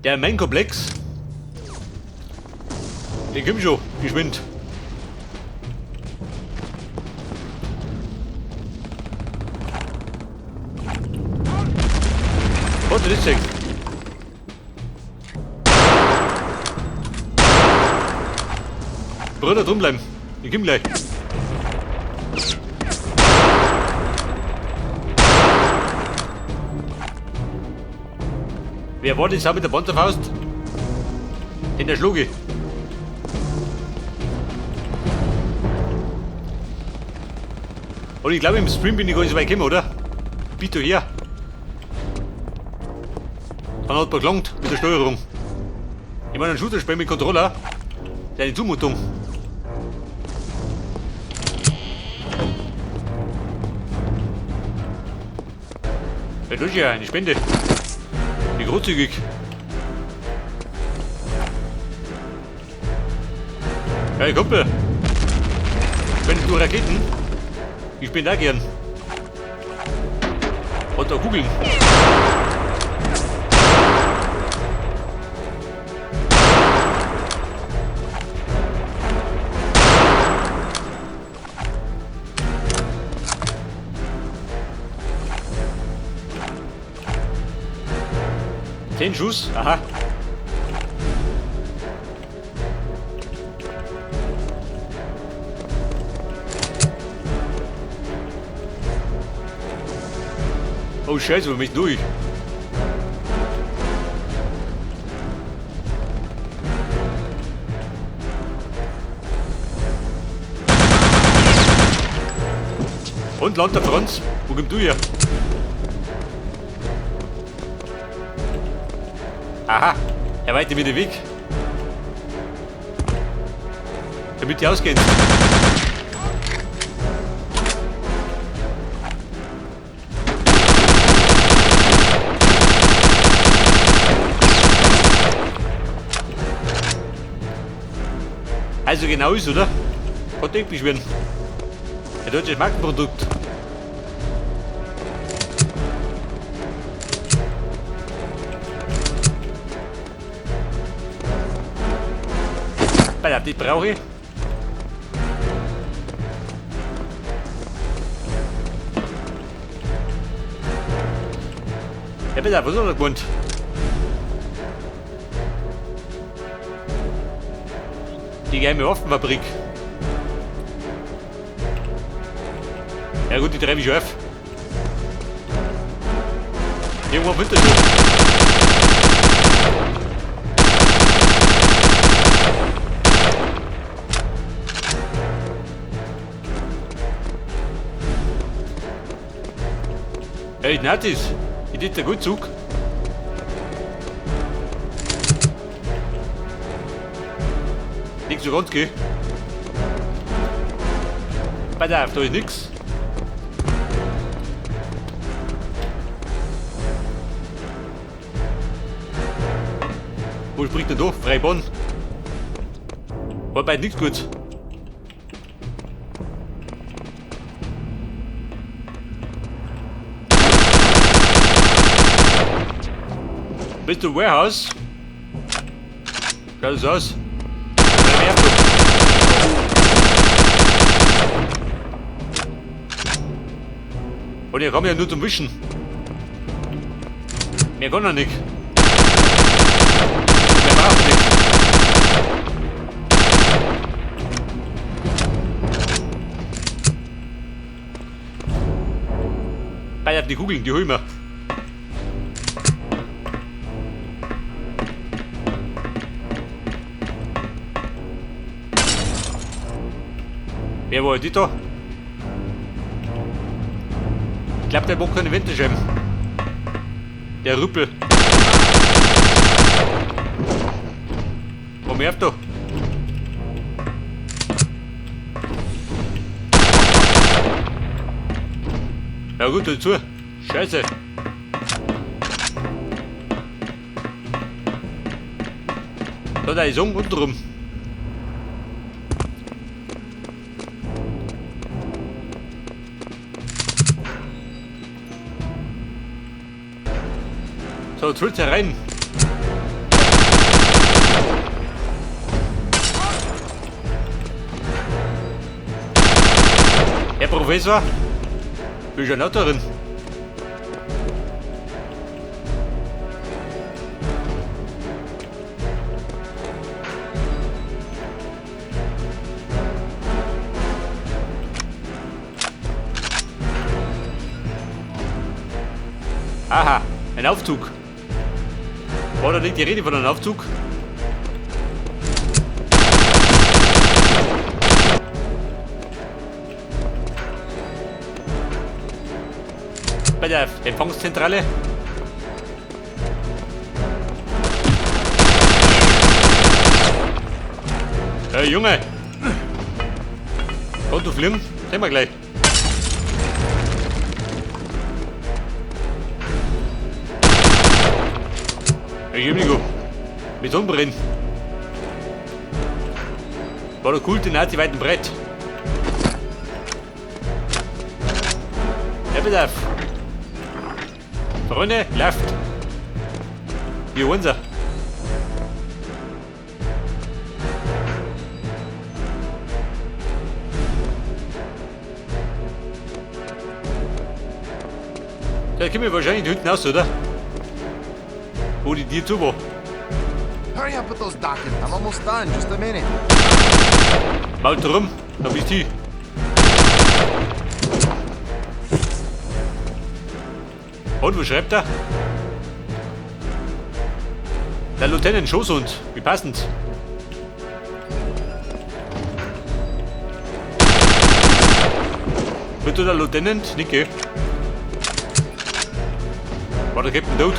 Der Main-Komplex. Den komm schon, geschwind. Was ist das denn? Bruder, drin bleiben. Ich komm gleich. Wer war das auch mit der Panzerfaust? Den der schlug ich. Und ich glaube, im Stream bin ich gar nicht so weit gekommen, oder? Bitte her. Dann hat man gelangt mit der Steuerung. Ich meine, ein Shooter spielen mit Controller, das ist eine Zumutung. Ja, das ist ja eine Spende. Wie großzügig. Hey Kumpel. Spendest du Raketen? Ich bin da gern. Und da Kugeln. 10 Schuss, aha. Oh Scheiße, wo bin ich durch? Und Land der Franz, wo kommst du her? Aha, er weiter mir den Weg. Damit die ausgehen. Also genau ist, oder? Kann ich beschweren. Ein deutsches Markenprodukt. Pass auf, die brauche ich. Ja, pass auf, was hat er gewohnt? Die geheime Waffenfabrik. Ja gut, die treibe ich auf. Irgendwann findet er schon. Hey, Natis, ich tät der gut Zug. Nix so ganz, gell? Pass auf, da ist nix. Wo spricht denn da? Freibahn. War bei nichts gut. Bist du Warehouse? Schaut das aus? Und ich komme ja nur zum Wischen. Mehr kann er nicht. Mehr braucht er nicht. Bei die Kugeln, die hol ich mir. Wer war die da? Ich glaub, der macht keine Wendescheiben. Der Rüppel. Komm her da. Ja gut, dazu. Scheiße. Da, da ist unten rum. So, jetzt willst du herein. Professor? Bist du ein Autorin? Aha, ein Aufzug. War da nicht die Rede von einem Aufzug? Bei der Empfangszentrale. Hey Junge! Komm du fliegen? Sehen wir gleich. Hey Jimmigo, mit Sonnenbrillen. War doch cool, die Nazi weit und breit. Ja, bitte auf. Freunde, läuft. Wir holen sie. Da kommen wir wahrscheinlich hinten raus, oder? Wo die Tür zu war. Hurry up with those documents. I'm almost done. Just a minute. Maul drum, da bist du. Und, wo schreibt er? Der Lieutenant Schoßhund, wie passend. Wird du der Lieutenant? Nicht, gell? War der Captain tot?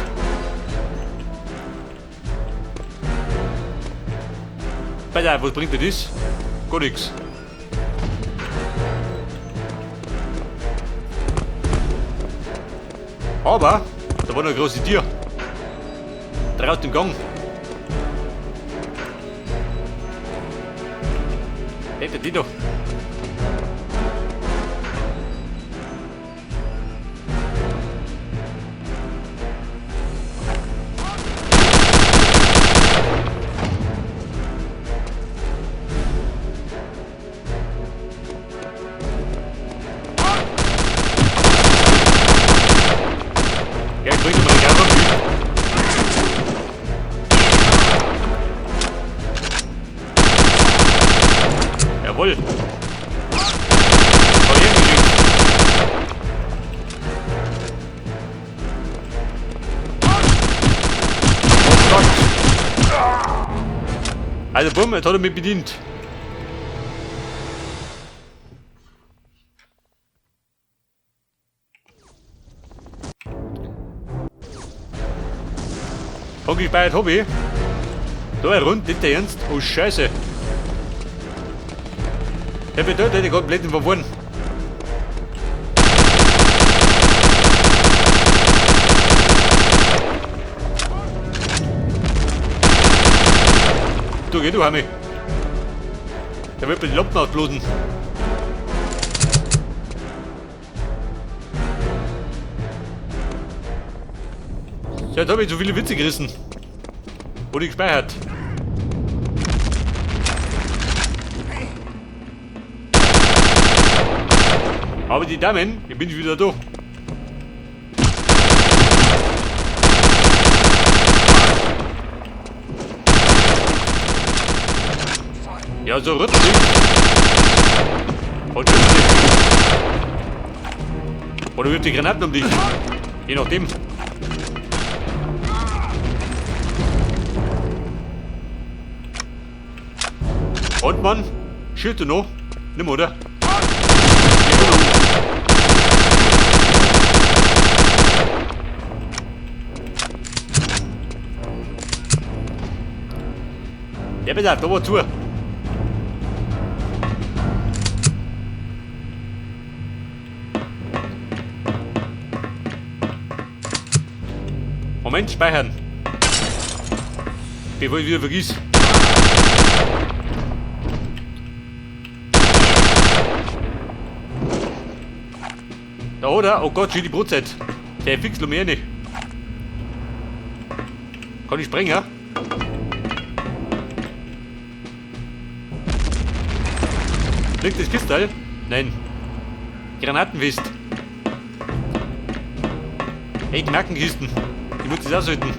Pass auf, was bringt dir das? Gar nichts. Aber, da war noch ein großes Tier. Draußen im Gang. Hinter die doch. Ja, ich bringe mal die Kamera. Jawohl. Oh, hier geschickt. Oh Gott. Also bumm, jetzt hat er mich bedient. Gespeichert hab ich. Da ein Rund, nicht der Ernst. Oh Scheiße. Der bedeutet, ich komplett verworren. Du, geh du, Hami. Der wird mir die Lampen ausblasen. Ja, jetzt hab ich zu viele Witze gerissen. Wurde gespeichert. Aber die Damen, ich bin wieder da. Ja, so rüttelt dich. Und schützt dich. Oder wirft die Granaten um dich. Je nachdem. Und Mann, Schild du noch? Nimm, oder? Ja, bitte, da war zu. Moment, speichern. Bevor ich wieder vergiss. Da oder? Oh Gott, schön die Brotzeit. Der fix mehr nicht. Kann ich springen, ja? Liegt das Kistal? Nein. Granatenwist. Hey, die Markenkisten. Ich muss das aushalten.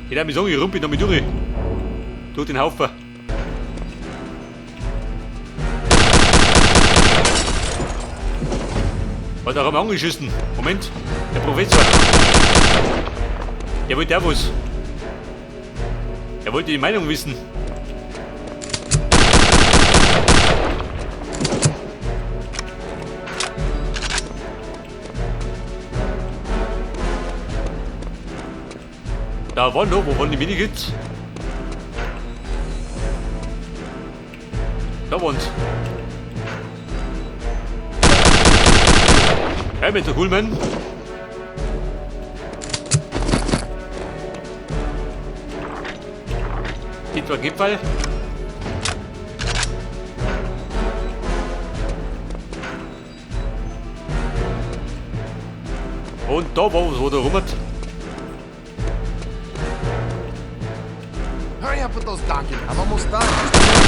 Ich darf mich sagen, ich rumpel da mit durch. Durch den Haufen. Hat auch einmal angeschissen. Moment, der Professor. Der wollte auch was. Er wollte die Meinung wissen. Da waren noch, wo waren die Medikits? Da waren's. Hey, Mr. Coolman. Die zwei Gipfel. Und da war was, wo da rummert. Hurry up with those documents. I'm almost done. Just a minute.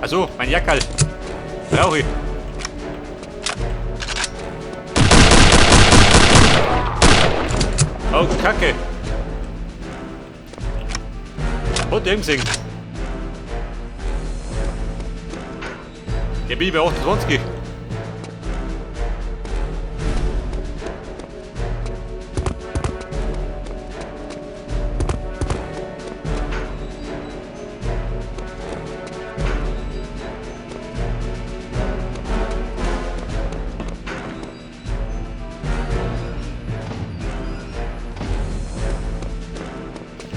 Also, mein Jackerl. Brauche ich. Oh, Kacke. Hat der gesehen? Der bin ich bei 28.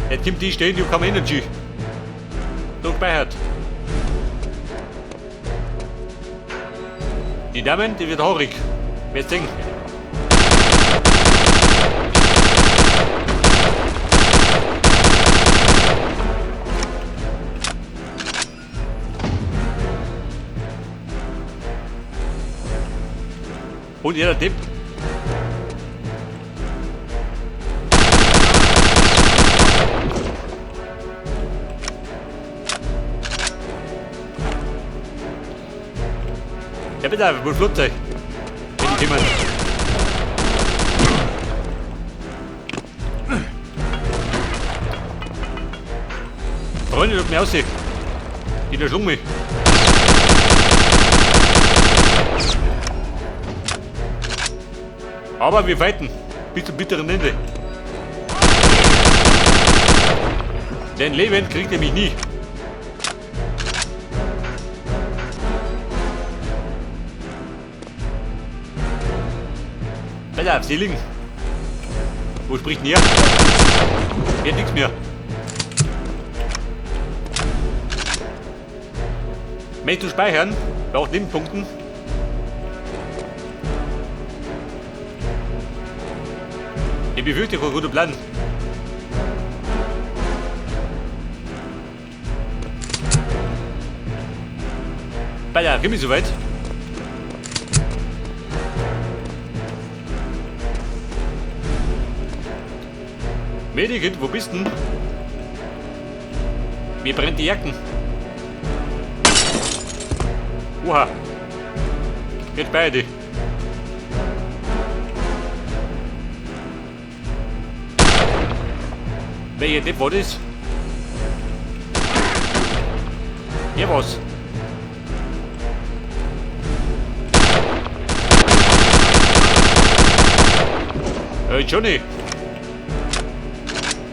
Jetzt kommt die stehen, die haben Energy. Da gespeichert. Die Damen, die wird haarig. Wer sehen. Und jeder Tipp. Ja, bitte, wo Flugzeug? Wenn ich jemand. Freunde, schaut mir aus. Die da schlug mich. Aber wir fighten. Bis zum bitteren Ende. Denn lebend kriegt er mich nie. Alter, sie liegen. Wo spricht denn er? Wird nichts mehr. Möchtest du speichern? Bei Nebenpunkten. Ich befürchte, kein guter Plan. Alter, komm ich soweit? Medikit, wo bist denn? Mir brennt die Jacken. Oha. Jetzt beide. Welcher Depp war das? Er war's. Hey Johnny.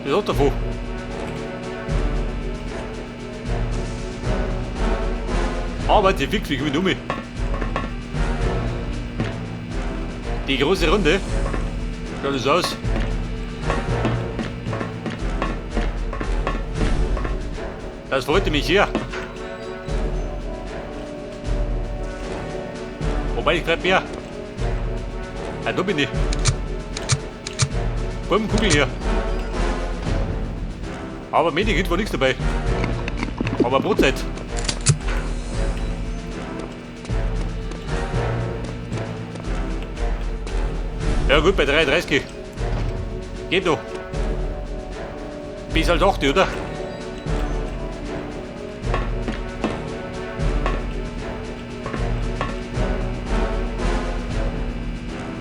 Was hat davon? Aber die Wichse ich um. Die große Runde. Schaut das aus. Das freut mich sehr. Wobei ich gerade mehr. Ja, da bin ich. Komm, Kugel her. Aber Medikit war nichts dabei. Aber Brotzeit. Ja gut, bei 33. Geht noch. Bis halt 8, oder?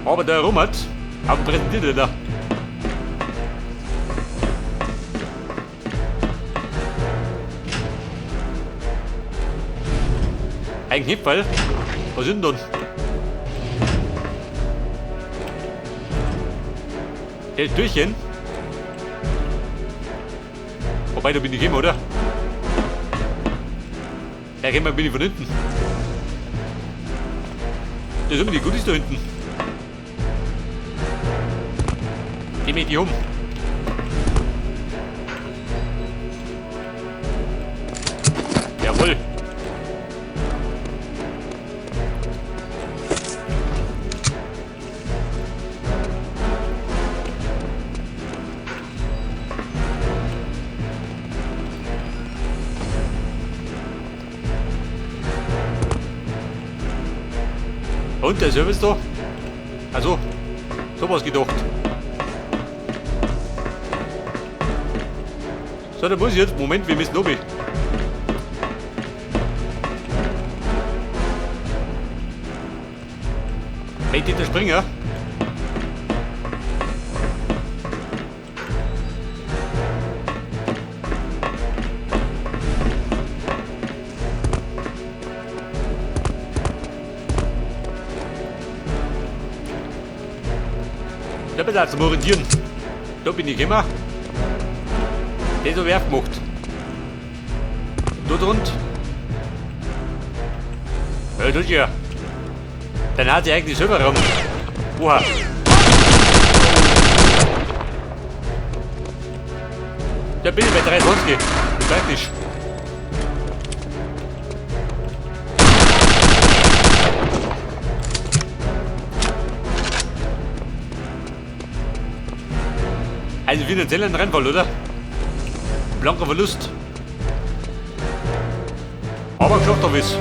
Aber der Robert, am präsentiert da. Ein Kniffel? Was sind denn? Der Türchen? Wobei, da bin ich immer, oder? Ja, geh mal, bin ich von hinten. Das sind die Goodies da hinten. Geh mir die um. Jawohl. Und der Service da? Also, sowas gedacht. So, da muss ich jetzt. Moment, wir müssen runter. Möchte ich da springen? Da bin ich zum Orientieren. Da bin ich immer. Das habe ich auch gemacht. Da drunter. Ja, das ja. Dann hat sie eigentlich selber rum. Oha. Da bin ich bei 23. Praktisch. Also finanziell ein Rennfall, oder? Blanker Verlust. Aber geschafft habe ich's.